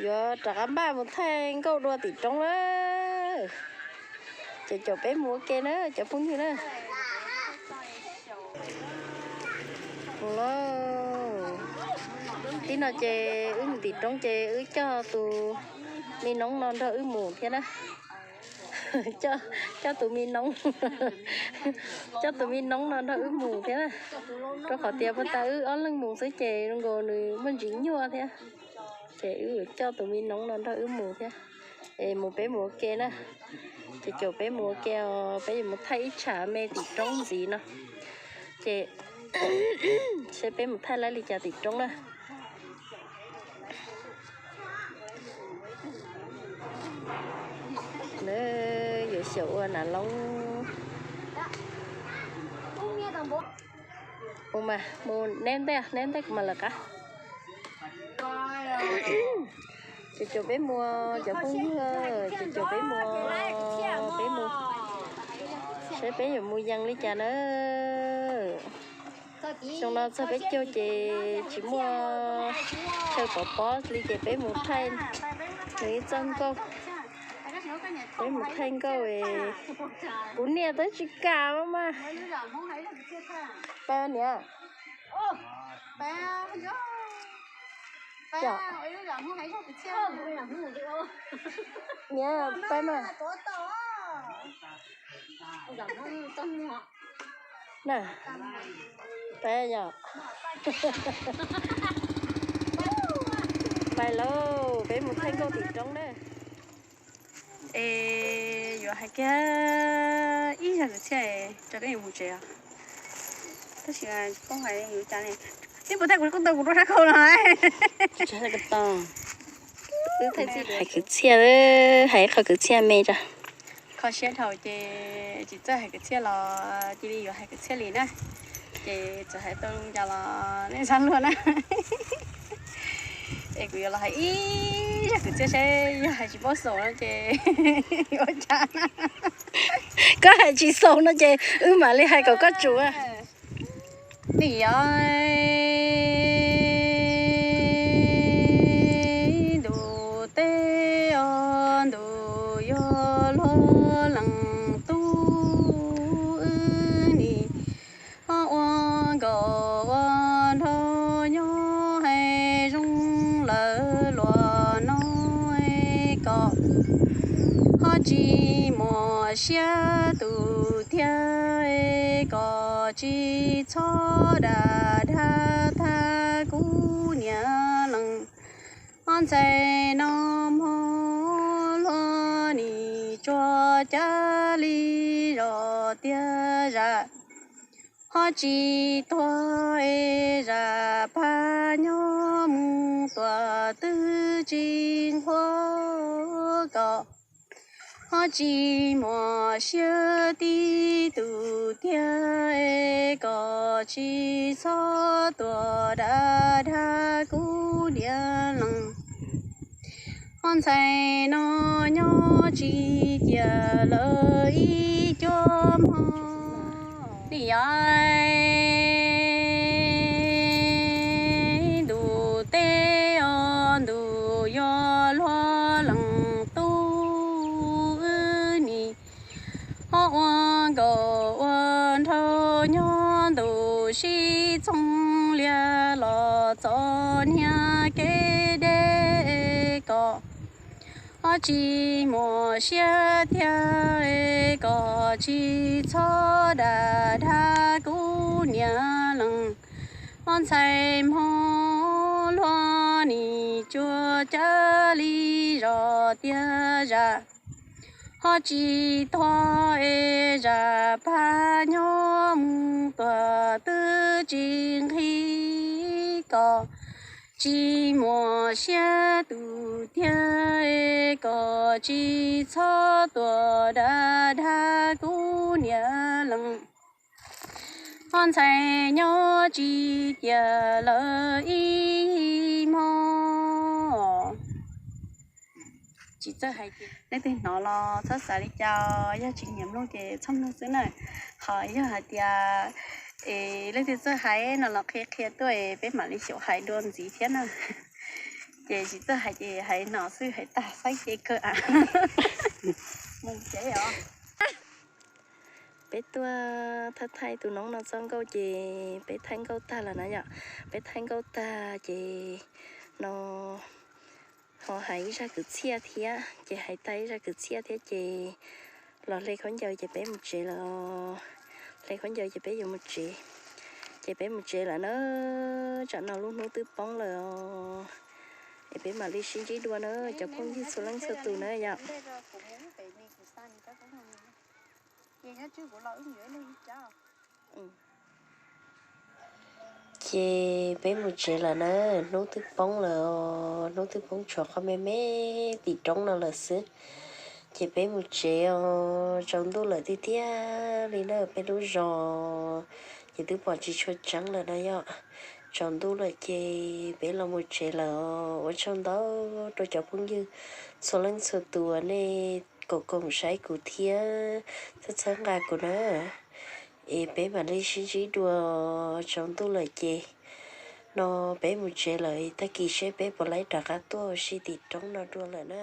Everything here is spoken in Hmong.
Yuav rov qab npaj mus thaij nkauj dua tim roob na. Ces caum peb mus ua ke na cov phooj ywg na. Mus lauj. Tib no ces wb mus tim roob ces wb coj tus me noob no nrog wb mus thiab na. Coj tus me noob, coj tus me noob no nrog wb mus thiab na. Rau qhov tias puag ta wb ob leeg mus xwb ces zoo nkaus nws muaj ntsis nyuaj thiab. Ces wb coj tus me noob no nrog wb mus thiab. Es mus peb mus ua ke na. Ces caum peb mus ua ke os, peb yuav mus thaij ib tsham me tim roob ntxiv no. Ces seb peb mus thaij laib li cas tim roob na. Yuav xyaum ua nam loob. Mus mas, mus neb ntej, neb ntej kuv mam lawv qab. Ces caum peb mus, cov phooj ywg, ces caum peb mus, peb mus, seb peb yuav mus yees li cas na. Xyoo no txog peb caug ces tsis muaj chaw pov pob li ces peb mus thaij nws ib txoj nkauj. Peb mus thaij nkauj, kuv niam twb tsis kam mas. Pab niam. Niam, pab mas. Na, pab yom. Pais lauj, peb mus thaij nkauj tim roob na. Es yuav hais kiag ib zaj kwv txhiaj rau peb yuav mus tsev os. Tab sis poob hais yuav cas li. Tib puas thaij kuv kuj tau kuv rau sab khau no. Hais kwv txhiaj, hais qhov kwv txhiaj me tso. Kho siab dhau ces tsis txawj hais kwv txhiaj los cia li yuav hais kwv txhiaj li na. Ces txawm hais tau zoo cas los nej txhob luag na. Es kuv yuav los hais ib zaj kwv txhiaj seb yog hais tsis paub xaus no ces ua cas na. Koj hais tsis xaus no ces wb mam li hais kom koj tsum. Nim yog ntu teb os, ntu yog luag leej tub, wb nim ho ua nkauj ua nraug nyob, hais zoo lawm luag no kom ho tsis muaj siab tus thiab, kom tsis txhob dag dag tag kuv niam leej. Ho ntxhais no hmo luag nim tsuas cas li zos tiag zam, ho tsis tuag es zam pag nyob mus tuam twb tsis nquag kom ho tsis muaj siab tib tus thiab, kom tsis txhob tuaj dag dag kuv niam leej. Ho ntxhais no nyob tsis tiag lawm ib cuab hmo. Nim yog ntu teb os, ntu yog luag leej tub, wb nim ho ua nkauj ua nraug nyob, ntu sib txoog liag los txom nyem kev deb, kom ho tsis muaj siab thiab, kom tsis txhob dag dag kuv niam leej. Ho ntxhais hmo luag nim tsuas cas li zos tiag zam, ho tsis tuag es zam pag nyob mus tuam twb tsis nqig, kom tsis muaj siab tus thiab, kom tsis txhob tuaj dag dag kuv niam leej. Ho ntxhais nyob tsis tiag lawm ib hmo. Tsis txawj hais ces leej twg hnov los txhob xav li cas, yog tsis nyiam mloog ces txhob mloog xwb na. Ho yog hais tias es leej twg txawj hais no los qhia qhia tuaj es peb mam li xyaum hais dua ntxiv thiab na. Ces tsis txawj hais ces hais no xwb, hais tag xaib ces kawg a. Mus tsev os. Peb tuaj thaij thaij tus noob no txoj nkauj ces peb thaij nkauj tag lawm na yom. Peb thaij nkauj tag ces no ho hais ib zaj kwv txhiaj thiab, ces hais tag ib zaj kwv txhiaj thiab ces los hle khaub ncaws ces peb mus tsev lawm. Hle khaub ncaws ces peb yuav mus tsev. Ces peb mus tsev lawm na. Tsam no lub hnub twb poob lawm os. Es peb mam li sib ntsib dua na cov phooj ywg txhua leej txhua tus na yom. Ces peb mus tsev lawm na. Hnub twb poob lawm os, hnub twb poob tshuav qhov me me tim roob no lawm xwb. Ces peb mus tsev os, tsaus ntuj lawm tiag tiag li na. Peb lub zos ces twb pom tsis tshua tseeb lawm na yom. Tsaus ntuj lawm ces peb los mus tsev lawm os. Ua tsaug ntau rau cov phooj ywg txhua leej txhua tus uas nej koom koom saib kuv thiab txhawb txhawb nqa kuv na. Es peb mam li sib ntsib dua, tsaus ntuj lawm ces no peb mus tsev lawm, tag kis seb peb puas laib rov qab tuaj ua si tim roob no dua lawm na.